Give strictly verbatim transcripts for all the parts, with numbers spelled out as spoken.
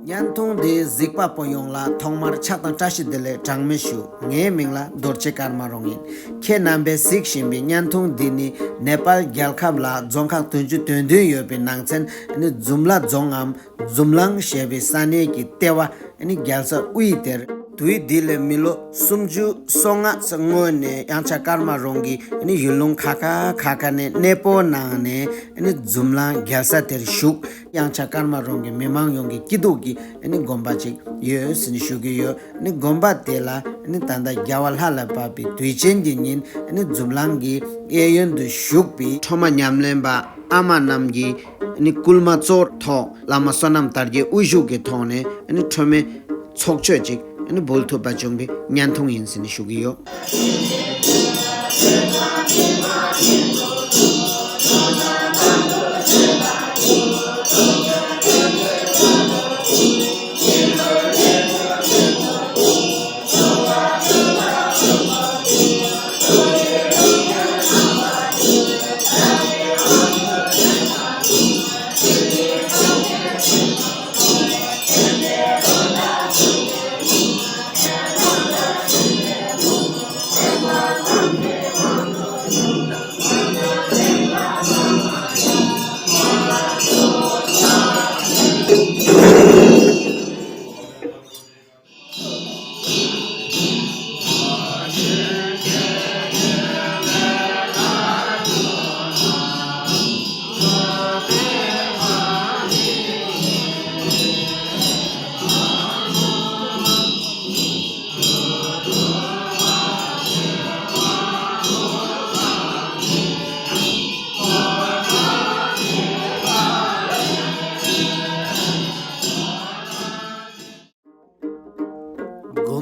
བརྙན་ཐུང་འདི་གཟིགས་པ་པོ་ཡོངས་ལ་ཐོག་མར་ཕྱག་དང་བཀྲ་ཤིས་བདེ་ལེགས་གྲངས་མེད་ཞུ། ངའི་མིང་ལ་རྡོ་རྗེ་ཀརྨ་རོང་ཡིན། ཁྱེད་རྣམ་པས་གཟིགས་བཞིན་པའི་བརྙན་ཐུང་འདི་ནི་ནེ་པཱལ་རྒྱལ་ཁབ་ལ་རྫོང་ཁག་བདུན་ཅུ་དོན་བདུན་ཡོད་པའི་ནང་ཚན་ནི་འཛུམ་ལ་རྫོང་ངམ་འཛུམ་ལང་ཞེས་པའི་ས་གནས་ཀྱི་ལྟེ་བ་ནི་རྒྱལ་ས་དབུས་དེར། དུས་འདི་ལས་མི་ལོ་སུམ་ཅུ་སོ་ལྔ་ཙམ་སྔོན་ནས་དབྱངས་འཆར་ཀརྨ་རོང་གིས་ནི་ཡུལ་ལུང་ཁ་ཁ་ཁ་ཁ་ནས་གནས་སྤོ་གནང་ནས་ནི་འཛུམ་ལང་རྒྱལ་ས་དེར་བཞུགས། དབྱངས་འཆར་ཀརྨ་རོང་གི་མི་མང་ཡོངས་ཀྱི་སྐྱིད་སྡུག་གི་ནི་དགོན་པ་ཅིག་ཡོད་ཟེར་ནས་ཞུ་གི་ཡོད། ནི་དགོན་པ་དེ་ལ་ནི་ད་ལྟ་རྒྱལ་བ་ལྷ་ལ་བབས་པའི་དུས་ཆེན་གྱི་ཉིན་ནི་འཛུམ་ལང་གི་གཡས་གཡོན་དུ་བཞུགས་པའི་ཁྲོ་མ་ཉམས་ལེན་པ་ཨ་མ་རྣམས་ཀྱིས་ནི་སྐུལ་མ་གཙོ་བོར་ཐོག་བླ་མ་བསོད་ནམས་དར་རྒྱས་དབུ་བཞུགས་ཀྱི་ཐོག་ནས་ནི་ཁྲོ་མོའི་ཚོགས་མཆོད་ཅིག་ནི་འབུལ་ཐུབ་པ་བྱུང་བའི་བརྙན་ཐུང་ཡིན་ཟེར་ནས་ཞུ་གི་ཡོད།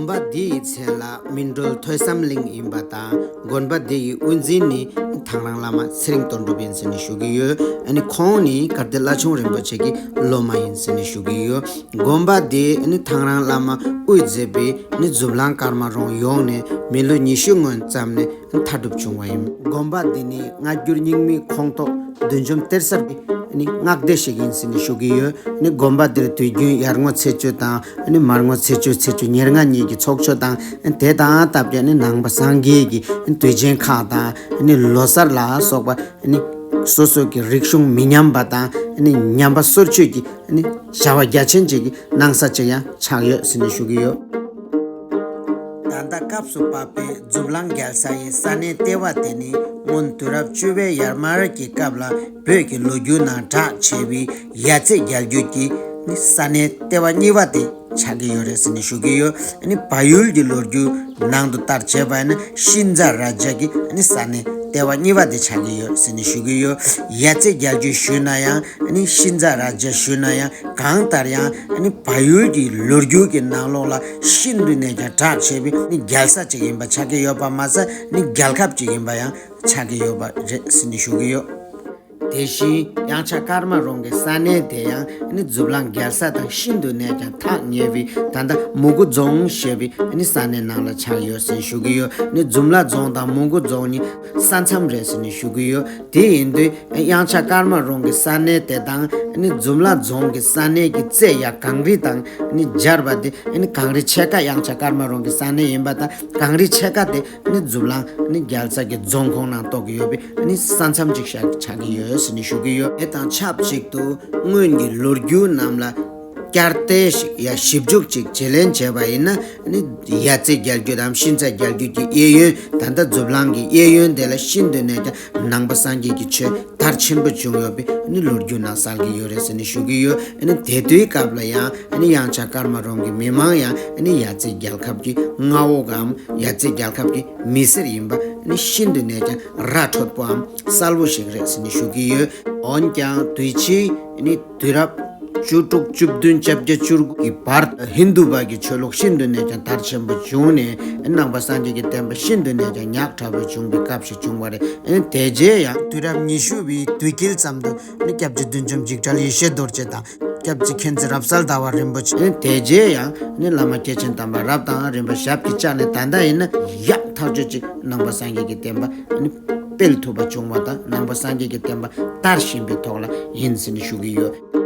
དགོན་པ་འདི་ཡི་མཚན་ལ་སྨིན་གྲོལ་ཐོས་བསམ་གླིང་ཡིན་པ་དང་། དགོན་པ་འདི་ཡི་དབུ་འཛིན་ནི་ཐང་རང་བླ་མ་ཚེ་རིང་དོན་གྲུབ་ཡིན་ཟེར་ནས་ཞུ་གི་ཡོད། ཨ་ནི་ཁོང་ནི་དཀར་སྡེ་བླ་ཆུང་རིན་པོ་ཆེ་གི་སློབ་མ་ཡིན་ཟེར་ནས་ཞུ་གི་ཡོད། དགོན་པ་འདི་ཨ་ནི་ཐང་རང་བླ་མ་དབུས་མཛད་པའི་ནི་འཛུམ་ལང་ཀརྨ་རོང་ཡོང་ནས་མི་ལོ་ཉི་ཤུ་སྔོན་ཙམ་ནས་མཐའ་གྲུབ་བྱུང་བ་ཡིན། དགོན་པ་འདི་ནི་སྔ་འགྱུར་རྙིང་མའི་ཁོངས་གཏོགས་བདུད་འཇོམས་གཏེར་གསར་གྱི་ནི་སྔགས་སྡེ་ཞིག་ཡིན་ཟེར་ནས་ཞུ་གི་ཡོད། ནི་དགོན་པ་འདིར་དུས་རྒྱུན་ཡར་ངོ་ཚེས་བཅུ་དང་ནི་མར་ངོ་ཚེས་བཅུ་ཚེས་བཅུ་ཉེར་ལྔ་གཉིས་ཀྱི་ཚོགས་མཆོད་དང་དེ་དང་སྟབས་བསྟུན་ནི་ནང་པ་སངས་རྒྱས་ཀྱི་དུས་ཆེན་ཁག་དང་ནི་ལོ་གསར་ལ་སོགས་པ་ནི་སོ་སོ་གི་རིག་གཞུང་མི་ཉམས་པ་དང་ནི་ཉམས་པ་སོར་ཆུད་ཀྱི་ནི་བྱ་བ་རྒྱ་ཆེན་ཅིག་གི་གནང་ས་ཅིག་ཡང་ཆགས་ཡོད་ཟེར་ནས་ཞུ་གི་ཡོད། ད་ལྟ་སྐབས་སུ་བབས་པའི་འཛུམ་ལང་རྒྱལ་ས་ཡི་ས་གནས་ལྟེ་བ་དེ་ནི་སྔོན་དུས་རབས་བཅུ་པའི་ཡར་མར་གྱི་སྐབས་ལ་བོད་ཀྱི་ལོ་རྒྱུས་ནང་གྲགས་ཆེ་བའི་ཡ་རྩེ་རྒྱལ་རྒྱུད་ཀྱི་ནི་ས་གནས་ལྟེ་བ་གཉིས་པ་དེ་ཆགས་ཀྱི་ཡོད་རེད་ཟེར་ནས་ཞུ་གི་ཡོད། ཨ་ནི་བལ་ཡུལ་གྱི་ལོ་རྒྱུས་ནང་དུ་ལྟར་བྱས་པ་ཡིན་ན་ཤིན་ཛ་རཱ་ཛ་གི་ཨ་ནི་ས་གནས་ལྟེ་བ་གཉིས་པ་དེ་ཆགས་ཀྱི་ཡོད་ཟེར་ནས་ཞུ་གི་ཡོད། ཡ་རྩེ་རྒྱལ་རྒྱུད་ཞུས་ན་ཡང་ཨ་ནི་ཤིན་ཛ་རཱ་ཛ་ཞུས་ན་ཡང་གང་ལྟར་ཡང་ཨ་ནི་བལ་ཡུལ་གྱི་ལོ་རྒྱུས་ཀྱི་ནང་ལོགས་ལ་ཤིན་ཏུ་ནས་ཀྱང་གྲགས་ཆེ་བའི་ཨ་ནི་རྒྱལ་ས་ཅིག་ཡིན་པ་ཆགས་ཀྱི་ཡོད་པ་མ་ཟད་ཨ་ནི་རྒྱལ་ཁབ་ཅིག་ཡིན་པ་ཡང་ཆགས་ཀྱི་ཡོད་པ་རེད་ཟེར་ནས་ཞུ་གི་ཡོད། དེ་བཞིན་དབྱངས་འཆར་ཀརྨ་རོང་གི་ས་གནས་དེ་ཡང་ཨ་ནི་འཛུམ་ལང་རྒྱལ་ས་དང་ཤིན་ཏུ་ནས་ཀྱང་ཐག་ཉེ་བའི་ད་ལྟ་མུ་གུ་རྫོང་ཞེས་པའི་ཨ་ནི་ས་གནས་ནང་ལ་ཆགས་ཡོད་ཟེར་ཞུ་གི་ཡོད། ཨ་ནི་འཛུམ་ལ་རྫོང་དང་མུ་གུ་རྫོང་གཉིས་ས་མཚམས་རེད་ཟེར་ནས་ཞུ་གི་ཡོད། དེ་ཡིན་དུས་དབྱངས་འཆར་ཀརྨ་རོང་གི་ས་གནས་དེ་དང་ཨ་ནི་འཛུམ་ལ་རྫོང་གི་ས་གནས་ཀྱི་རྩེ་ཡ་གངས་རི་དང་ཨ་ནི་སྦྱར་བ་དེ་ཨ་ནི་གངས་རི་ཕྱེད་ཀ་དབྱངས་འཆར་ཀརྨ་རོང་གི་ས་གནས་ཡིན་པ་དང་གངས་རི་ཕྱེད་ཀ་དེ་ནི་འཛུམ་ལང་ནི་རྒྱལ་ས་གི་རྫོང་ཁོངས་ནང་གཏོགས་ཀྱི་ཡོད་པའི་ནི་ས་མཚམས་ཅིག་ཆགས་ཀྱི་ཡོད་ཟེར་ནས་ཞུ་གི་ཡོད། དེ་དང་ཆབས་ཅིག་ཏུ་སྔོན་གྱི་ལོ་རྒྱུས་རྣམས་ལ་བསྐྱར་ལྟས་ཤིག་ཡ་ཞིབ་འཇུག་ཅིག་བརྗེ་ལེན་བྱས་པ་ཡིན་ན་ནི་ཡ་རྩེ་རྒྱལ་རྒྱུད་དམ་ཤིན་ཛ་རྒྱལ་རྒྱུད་ཀྱི་གཡས་གཡོན་ད་ལྟ་འཛུམ་ལང་གི་གཡས་གཡོན་དེ་ལ་ཤིན་ཏུ་ནས་ཀྱང་ནང་པ་སངས་རྒྱས་ཀྱི་ཆོས་དར་ཆེན་པོ་བྱུང་ཡོད་པའི་ནི་ལོ་རྒྱུས་ནང་གསལ་གྱི་ཡོད་རེད་ཟེར་ནས་ཞུ་གི་ཡོད། ནི་དེ་དུས་སྐབས་ལ་ ཡང་ཨ་ནི་དབྱངས་འཆར་ཀརྨ་རོང་གི་མི་མང་ཡང་ཨ་ནི་ཡ་རྩེ་རྒྱལ་ཁབ་ཀྱི་མངའ་འོག་གམ་ཡ་རྩེ་རྒྱལ་ཁབ་ཀྱི་མི་སེར་ཡིན་པ་ཨ་ནི་ཤིན་ཏུ་ནས་ཀྱང་ར་འཕྲོད་པོའམ་གསལ་བོ་ཞིག་རེད་ཟེར་ནས་ཞུ་གི་ཡོད། འོན་ཀྱང་དུས་ཕྱིས་ཨ་ནི་དུས་རབས་བཅུ་དྲུག་བཅུ་བདུན་བཅོ་བརྒྱད་བཅུ་དགུ་གི་བར་ཧིན་དུ་བ་གི་ཆོས་ལུགས་ཤིན་ཏུ་ནས་ཀྱང་དར་ཆེན་པོ་བྱུང་ནས་ནང་པ་སངས་རྒྱས་ཀྱི་བསྟན་པ་ཤིན་ཏུ་ནས་ཀྱང་ཉག་ཕྲ་བོ་བྱུང་བའི་སྐབས་ཤིག་བྱུང་བ་རེད། དེ་རྗེས་ཡང་དུས་རབས་ཉི་ཤུ་བའི་དུས་དཀྱིལ་ཙམ་དུ་སྐྱབས་རྗེ་བདུད་འཇོམས་འཇིགས་བྲལ་ཡེ་ཤེས་རྡོ་རྗེ་དང་། སྐྱབས་རྗེ་མཁྱེན་བརྩེ་རབ་གསལ་ཟླ་བ་རིན་པོ་ཆེ། དེ་རྗེས་ཡང་ནི་བླ་མ་སྐྱེས་ཆེན་དམ་པ་རབ་དང་རིམ་པ་ཞབས་ཀྱིས་བཅགས་ནས་ད་ལྟ་ཡིན་ན་ཡག་ཐག་ཆོད་ཅིག་ནང་པ་སངས་རྒྱས་ཀྱི་བསྟན་པ་ནི་སྤེལ་ཐུབ་པ་བྱུང་བ་དང་ནང་པ་སངས་རྒྱས་ཀྱི་བསྟན་པ་དར་བཞིན་པའི་ཐོག་ལ་ཡིན་ཟེར་ནས་ཞུ་གི་ཡོད།